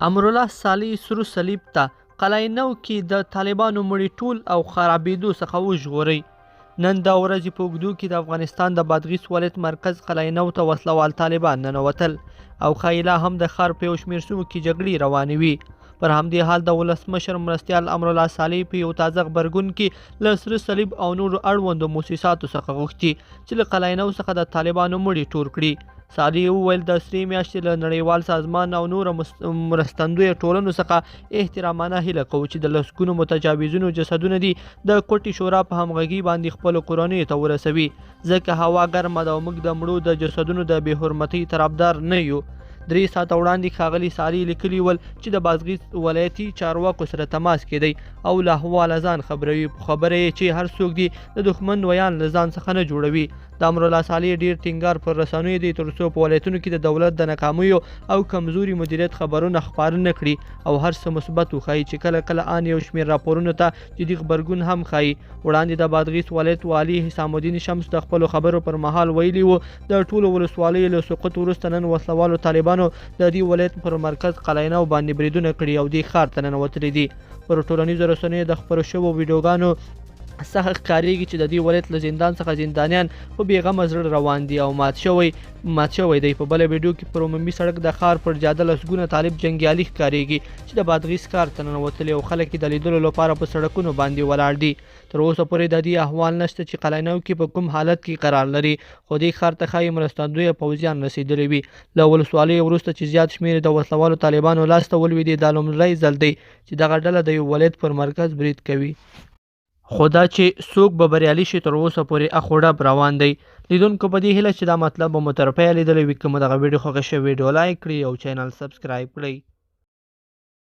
امرالله صالح سرو صلیب ته قلعه نو کې د طالبانو مړي ټول او خرابېدو څخه وژغورئ. نن د ورځې په اوږدو کې د افغانستان د بادغیس ولایت مرکز قلعه نو ته وسله وال طالبان ننوتل او ښايي لا هم د ښار په یو شمېر سیمو کې جګړې روانې وي. پر همدې حال د ولسمشر مرستیال امرالله صالح په یو تازه غبرګون کې له سره صلیب او نورو اړوندو موسساتو څخه غوښتي چې له قلعه نو څخه د طالبانو مړي ټول کړي. صالح وویل، د سرې میاشتې له نړیوال سازمان او نورو مرستندویه ټولنو څخه احترامانه هیله کوو چې د لسګونو متجاوزینو جسدونه دي د کوټې شورا په همغږي باندې خپلو کورنیو ته ورسوي، ځکه هوا ګرمه ده او موږ د مړو د جسدونو د بې حرمتۍ طرفدار نه یو. 3 ساعته وړاندې ښاغلي صالح لیکلي ول چې د بادغیس ولایتي چارواکو سره تماس کې دی او له احواله ځان خبروي، په خبره یې چې هر څوک دي د دښمن ویاند له ځان څخه نه جوړوي. د امرالله صالح ډیر ټینګار پر رسنیو دی تر څو په ولایتونو کې د دولت د ناکامیو او کمزوري مدیریت خبرونه خپاره نه کړي او هر څه مثبت وښایي، چې کله کله آن یو شمېر راپورونو ته جدي غبرګون هم ښایي. وړاندې د بادغیس ولایت والي حسام الدین شمس د خپلو خبرو پر مهال ویلي وو، د ټولو ولسوالیو له سقوط وروسته نن وسلهوالو طالبانو د دې ولایت پر مرکز قلعه نو باندې بریدونه کړي او دې ښار ته ننوتلي دي. پر ټولنیزو رسنیو د خپرو شوو ویډیوګانو څخه ښکارېږي چې د دې ولایت له زندان څخه زندانیان په بېغمه زړه روان دي او مات شوی دی. په بله ویډیو کې پر عمومي سړک د ښار پر جاده لسګونه طالب جنګیالي ښکارېږي چې د بادغیس ښار ته ننوتلي او خلک یې د لیدلو لپاره په سړکونو باندې ولاړ دي. تر اوسه پورې د دې احوال نشته چې قلعه نو کې په کوم حالت کې قرار لري، خو دې ښار ته ښایي مرستندویه پوځیان رسېدلي وي. له ولسوالیو وروسته چې زیات شمېر د وسلهوالو طالبانو لاسته ولوېدې، دا لومړی ځل دی چې دغه ډله د یو ولایت پر مرکز برید کوي، خو دا چې څوک به بریالي شي، تر اوسه پورې اخ و ډب روان دی. لیدونکو، په دې هیله چې دا مطلب به مو تر پایه لیدلی وي. که مو دغه ویډیو خوښه شوې، ویډیو لایک کړئ او چینل سبسکرایب کړئ.